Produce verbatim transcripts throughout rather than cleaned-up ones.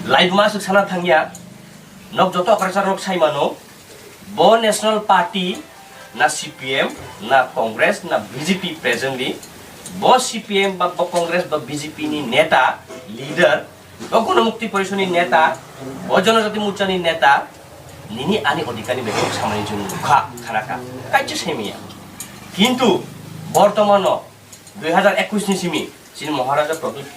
Laibuma aswk sana thangya, nok joto okrasarok sai mano, bo National Party na C P M, na Congress, na B J P presently, bo C P M ba bo Congress ba B J P ni neta, leader, bo Ganamukti Porishad ni neta, bo Janajati Morcha ni neta, nini ani odhikar ni bagwi samani chwng nukha, khanakha, kaisa semiya. Kintu bortomano dui hazar ekush ni simi chini Maharaja Produt,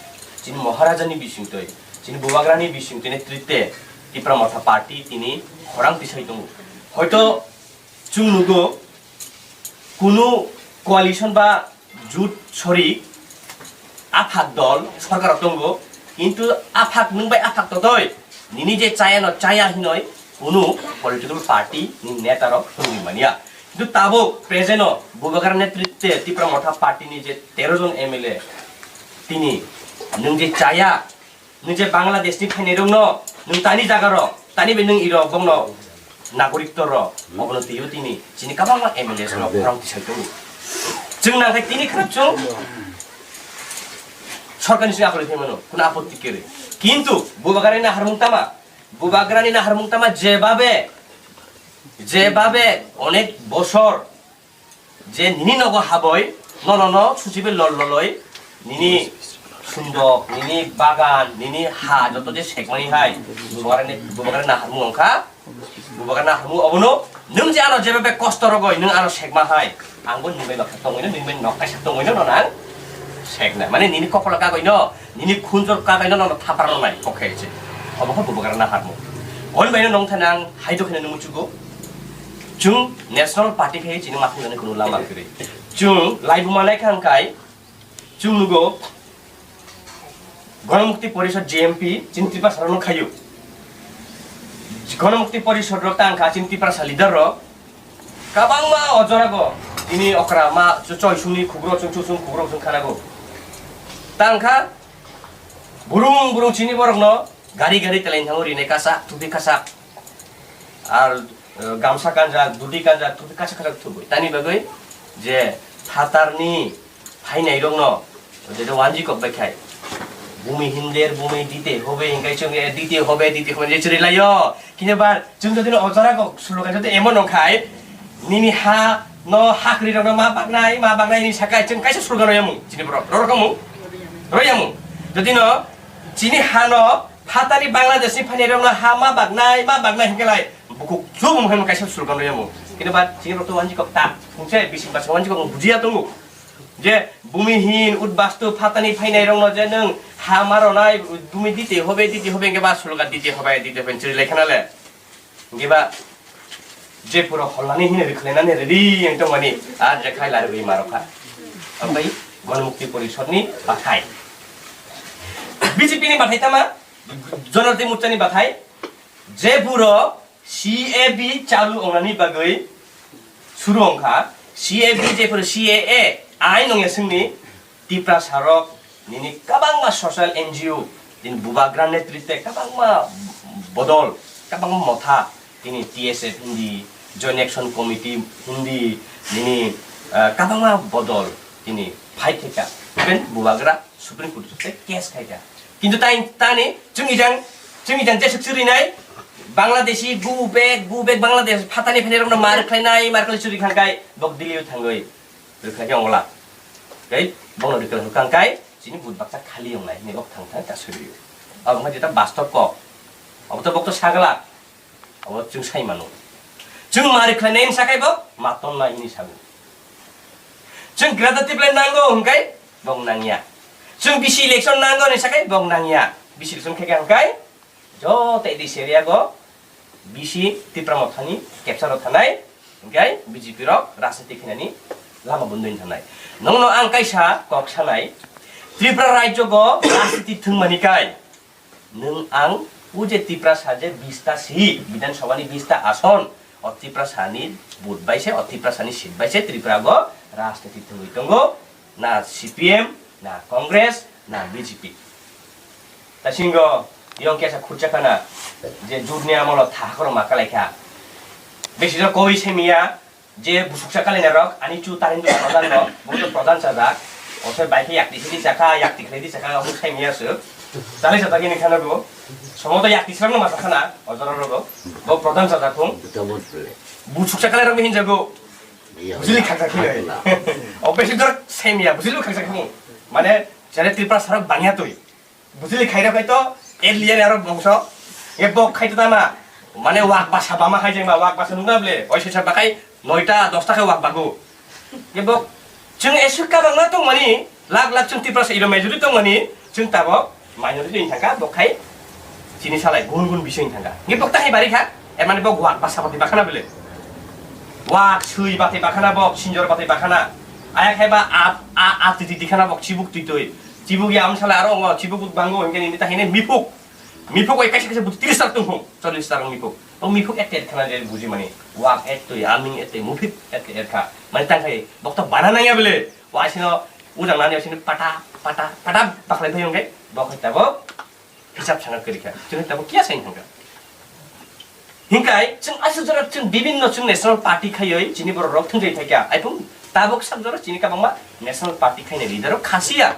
chini Maharaja ni bisingtwi, chini Bubagra ni bisingtwi netrite Tipra Motha Party tini khorang tisai tongo. Hoito chwng nugo kunu coalition ba jut sori aphak dol sorkar tongo, kintu aphak nwng bai aphak totoi nini je chaya no chaya hinoi kunu political party ni neta rok songwi manya. Kintu tabuk present o Bubagra netrite Tipra Motha Party ni je tero jon M L A tini nwng je chaya, nwng je Bangladesh ni phainai rok no nwng tani jaga rok tani bai nwng iro bongno nagorik tor rok obono twiwi tini chini kabangma M L A rok khorang tisai tongo. Chwng nang khe tini khwrwk chwng sorkar ni simi akhorwi phaimano kuno apotti kwrwi. Kintu Bubagra ni naharmung tama, Bubagra ni naharmung tama jebabe, jebabe onek bosor je nini nogo haboi, nono no suchibe lol loloi, nini sundok, nini bagan, nini ha joto je sekmani hai, Bubagra ni, Bubagra ni naharmung wngkha, Bubagra ni naharmung obono, nwng je ano jebabe kosto rogoi, nwng ano sekma hai, angbo nini bai baksa tongwino, nini bai nok kaisa tongwino nono ang sekna, mane nini kopolo kagoino, nini khunjor kagoino nono thapar rwnai, kokhe se, obo khe Bubagra ni naharmung. Hwn baino nong thani ang hai dokhino nung muchugo, chwng National Party khe chini makhung jani kunu lama kwrwi. Chwng laibuma nai kha hwnkhai, chwng nugo Ganamukti Porishad G M P chini Tiprasa rokno khayo. Ganamukti Porishad rok tang kha chini Tiprasa leader rok. Kabangma o jora go tini okra ma choi sungni khubro chung chusung khubro chung khana go. Tang kha burung burung chini borok no gari gari teleng thango rine kasa tupi kasa. Ar, eh, gamsa kanjak, dhoti kanjak, thupi kasak kasak thubui. Tani bagwi je phatarni phainairokno, je wanji kok bai khai, "Bhumi hinler, bhumi dite hobe," hinkai chwng, eh, "Dite hobe, dite hobe," je chwrwi laio. Kini ba chwng jodi no o jora kok slogan jodi emon wng khai, nini ha no hakri rokno ma baknai, ma baknai ni sakai chwng kaisa slogan royamung chini borok. Rorokmung. Royamung. Jodi no chini ha no phatani Bangladesh ni phainairokno ha ma baknai, ma baknai hinke lai. Bukhuk chum hwn kaisa slogan royamo. Kini ba chini rok to wanji kok ta. Hwnse bising basa wanji kok bujiya tongo. Je bhumi hin udbastu phatani phainai rokno je nwng ha maronai bhumi dite hobe, dite hobe hinke ba slogan dite hobe, dite hobe chiri lai khana le. Hinke ba je pura holnani hin rikhlainani ready yang tongmani a je khai larwi marokha. Ambai Ganamukti Porishad ni bathai. B J P ni bathai tama, Janajati Morcha ni bathai. Je pura C A B chalu ongnani bagwi suru ongkha, C A B je pura C A A ain ongya singni Tiprasa rok nini kabangma social N G O, nini Bubagra netrite kabangma bodol, kabangma motha, nini T S F hindi, Joint Action Committee hindi, nini, ah, kabangma bodol, nini fight khaika. Even Bubagra Supreme Court se case khaika. Kintu tai tani chwng ijang, chwng ijang jesuk chwrinai Bangladeshi go back, go back Bangladesh phatani phainai rokno mar khlainai, mar khlai chwri khangkai bok Delhi o thangoi rwkhlai khe ongla. Tei bokno rwkhlai hwkha hwnkhe chini but baksa khali wngnai hinwi bok thang thang ta suri. Abo wngkha jeta bastob kok. Abo to bok to sagla. Abo chwng sai mano. Chwng mari khlainai hinwi sakai bo, ma tonnai hinwi sago. Chwng Greater Tipraland nango hinkai bok nangya. Chwng bisi election nango hinwi sakai bok nangya. Bisi election khe khe hinkai joto A D C area go bisi Tipra Mothani capture o thanai hinkai B J P rok rajniti khinani lama bondoi thanai. Nongno ang kaisa kok sanai, Tripura rajyo go rajniti thwngmani kai. Nwng ang o je Tiprasa je bista si, Bidhan Sabha ni bista ason, o Tiprasa ni vote bai se, o Tiprasa ni seat bai se Tripura go rajniti thwngwi tongo, na C P M, na Congress, na B J P. Tasingo yong kesa khurcha khana je jut ni amolo tha khoro ma kalai kha. Besi jora koi se miya, je busuk sa kalai na rok, ani chu tarin du pradhan rok, bo to pradhan sa jak. Osoi bai khe yak tikhlai di chakha, yak tikhlai di chakha, omo sai miya se. Chale sa takini khana go. Somo to yak tisrang no masa khana, ojora rogo. Bo prodhan sa takung. Buchuk sa kala rok hinja go. Bujili khaksa khini. Obesi dor same ya, bujili khaksa khini. Mane, chale Tripura sarok bangya tui. Bujili khairok hai to, alien aro bongso. Ye bok khai to tama. Mane wak basa bama khai jengma, wak basa nungna ble. Oi sesa bakai noita dosta khe wak bago. Ye bok, chwng esuk kabangma tongmani, lak lak chwng Tiprasa ilo majority tongmani, chwng tabok minority wng thangkha, bok khai chini salai gun gun bising thangkha. Ye bok tahai bari kha, e mane bok wak basa bati bakhana bele. Wak sui bati bakhana bok, sinjor bati bakhana. Aya khai ba a, a, a titi dikhana bok chibuk titoi. Chibuk ya amsala aro ngo chibuk bango hingke nini tahine mipuk. Mipuk oi kaisa kaisa buti tiris tar tungphung, chollis tar mipuk. O mipuk et et khana je buji mani. Wak et tui, aming et tui, mufik et et kha. Mani tang khai bok to bana nangya bele. Wa sino ujang nani sino pata, pata, pata baklai phai hingke bok hai tabo hisab sanga kiri kha. Chini tabo kia sai hingka. Hingkai, chwng aswk jora chwng bibinno chwng national party khaioi chini borok rok thwngjai thaikha. Aipung tabok sak jora chini kabangma national party khaina leader rok khasiya.